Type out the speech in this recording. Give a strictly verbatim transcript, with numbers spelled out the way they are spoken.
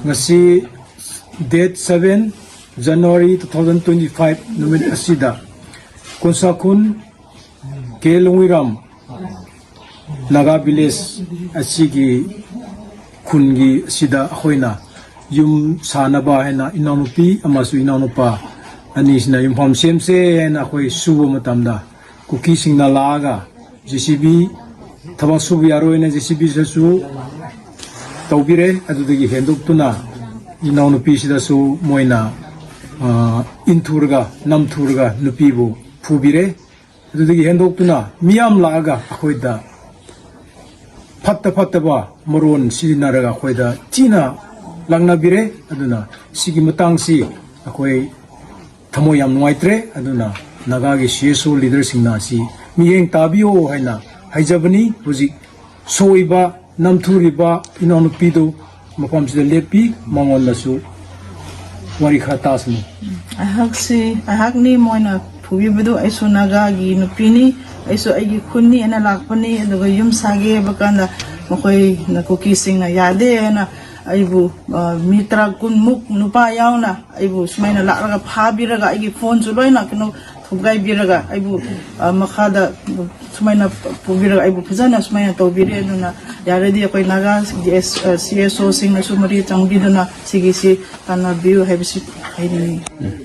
ꯉꯁꯤ date seven January two thousand twenty-five ꯅꯨꯃꯤꯠ ꯑꯁꯤꯗ ꯀꯣꯟꯁꯥꯈꯨꯟ ꯀꯦ ꯂꯣꯡꯉꯨꯏꯔꯥꯝ ꯅꯥꯒꯥ village ꯑꯁꯤꯒꯤ ꯈꯨꯟꯒꯤ ꯑꯁꯤꯗ ꯑꯩꯈꯣꯏꯅ ꯌꯨꯝ ꯁꯥꯅꯕ ꯍꯥꯏꯅ ꯏꯅꯥꯎꯅꯨꯄꯤ ꯑꯃꯁꯨꯡ ꯏꯅꯥꯎꯅꯨꯄꯥ ꯑꯅꯤꯁꯤꯅ ꯌꯨꯝꯐꯝ ꯁꯦꯝꯁꯦ ꯍꯥꯏꯅ ꯑꯩꯈꯣꯏ ꯁꯨꯕ ꯃꯇꯝꯗ ꯀꯨꯀꯤꯁꯤꯡꯅ ꯂꯥꯛꯑꯒ J C B ꯊꯕꯛ ꯁꯨꯕ ꯌꯥꯔꯣꯏꯅ J C B ꯁꯤꯗꯁꯨ ꯇꯧꯕꯤꯔꯦ꯫ ꯑꯗꯨꯗꯒꯤ ꯍꯦꯟꯗꯣꯛꯇꯨꯅ ꯏꯅꯥꯎꯅꯨꯄꯤꯁꯤꯗꯁꯨ ꯃꯣꯏꯅ, ꯑ, ꯏꯟꯊꯨꯔꯒ, ꯅꯝꯊꯨꯔꯒ ꯅꯨꯄꯤꯕꯨ ꯐꯨꯕꯤꯔꯦ꯫ ꯑꯗꯨꯗꯒꯤ ꯍꯦꯟꯗꯣꯛꯇꯨꯅ ꯃꯤꯌꯥꯝ ꯂꯥꯛꯑꯒ ꯑꯩꯈꯣꯏꯗ ꯐꯠꯇ ꯐꯠꯇꯕ ꯃꯔꯣꯟ ꯁꯤꯖꯤꯟꯅꯔꯒ ꯑꯩꯈꯣꯏꯗ ꯊꯤꯅ ꯂꯥꯛꯅꯕꯤꯔꯦ꯫ ꯑꯗꯨꯅ ꯁꯤꯒꯤ ꯃꯇꯥꯡꯁꯤ ꯑꯩꯈꯣꯏ ꯊꯃꯣꯏ ꯌꯥꯝ ꯅꯨꯡꯉꯥꯏꯇ꯭ꯔꯦ꯫ ꯑꯗꯨꯅ ꯅꯥꯒꯥꯒꯤ C S O leaderꯁꯤꯡꯅ ꯑꯁꯤ ꯃꯤꯠꯌꯦꯡ ꯇꯥꯕꯤꯌꯣ ꯍꯥꯏꯅ ꯍꯥꯏꯖꯕꯅꯤ꯫ ꯍꯧꯖꯤꯛ ꯁꯣꯛꯏꯕ, ꯅꯝꯊꯨꯔꯤꯕ ꯏꯅꯥꯎꯅꯨꯄꯤꯗꯨ ꯃꯐꯝꯁꯤꯗ ꯂꯦꯞꯄꯤ, ꯃꯉꯣꯟꯗꯁꯨ ꯋꯥꯔꯤ ꯈꯔ ꯇꯥꯁꯅꯨ꯫ ꯑꯩꯍꯥꯛꯁꯤ, ꯑꯩꯍꯥꯛꯅꯤ ꯃꯣꯏꯅ ꯐꯨꯕꯤꯕꯗꯨ꯫ ꯑꯩꯁꯨ ꯅꯥꯒꯥꯒꯤ ꯅꯨꯄꯤꯅꯤ, ꯑꯩꯁꯨ ꯑꯩꯒꯤ ꯈꯨꯟꯅꯤ ꯍꯥꯏꯅ ꯂꯥꯛꯄꯅꯤ꯫ ꯑꯗꯨꯒ ꯌꯨꯝ ꯁꯥꯒꯦ ꯍꯥꯏꯕ ꯀꯥꯟꯗ ꯃꯈꯣꯏꯅ, ꯀꯨꯀꯤꯁꯤꯡꯅ ꯌꯥꯗꯦ ꯍꯥꯏꯅ ꯑꯩꯕꯨ, ꯑ, ꯃꯤ ꯇꯔꯥ ꯀꯨꯟꯃꯨꯛ ꯅꯨꯄꯥ ꯌꯥꯎꯅ ꯑꯩꯕꯨ ꯁꯨꯃꯥꯏꯅ ꯂꯥꯛꯂꯒ ꯐꯥꯕꯤꯔꯒ ꯑꯩꯒꯤ ꯐꯣꯟꯁꯨ ꯂꯣꯏꯅ ꯀꯩꯅꯣ ꯊꯨꯒꯥꯏꯕꯤꯔꯒ ꯑꯩꯕꯨ, ꯑ, ꯃꯈꯥꯗ ꯁꯨꯃꯥꯏꯅ ꯄꯨꯕꯤꯔꯒ ꯑꯩꯕꯨ ꯐꯖꯅ ꯁꯨꯃꯥꯏꯅ ꯇꯧꯕꯤꯔꯦ꯫ ꯑꯗꯨꯅ ꯌꯥꯔꯗꯤ ꯑꯩꯈꯣꯏ ꯅꯥꯒꯥꯒꯤ ꯑꯦꯁ-, ꯑ, C S O ꯁꯤꯡꯅꯁꯨ ꯃꯔꯤ ꯆꯪꯕꯤꯗꯨꯅ ꯁꯤꯒꯤꯁꯤ ꯇꯥꯟꯅꯕꯤꯌꯨ ꯍꯥꯏꯕꯁꯤ ꯍꯥꯏꯅꯤꯡꯏ꯫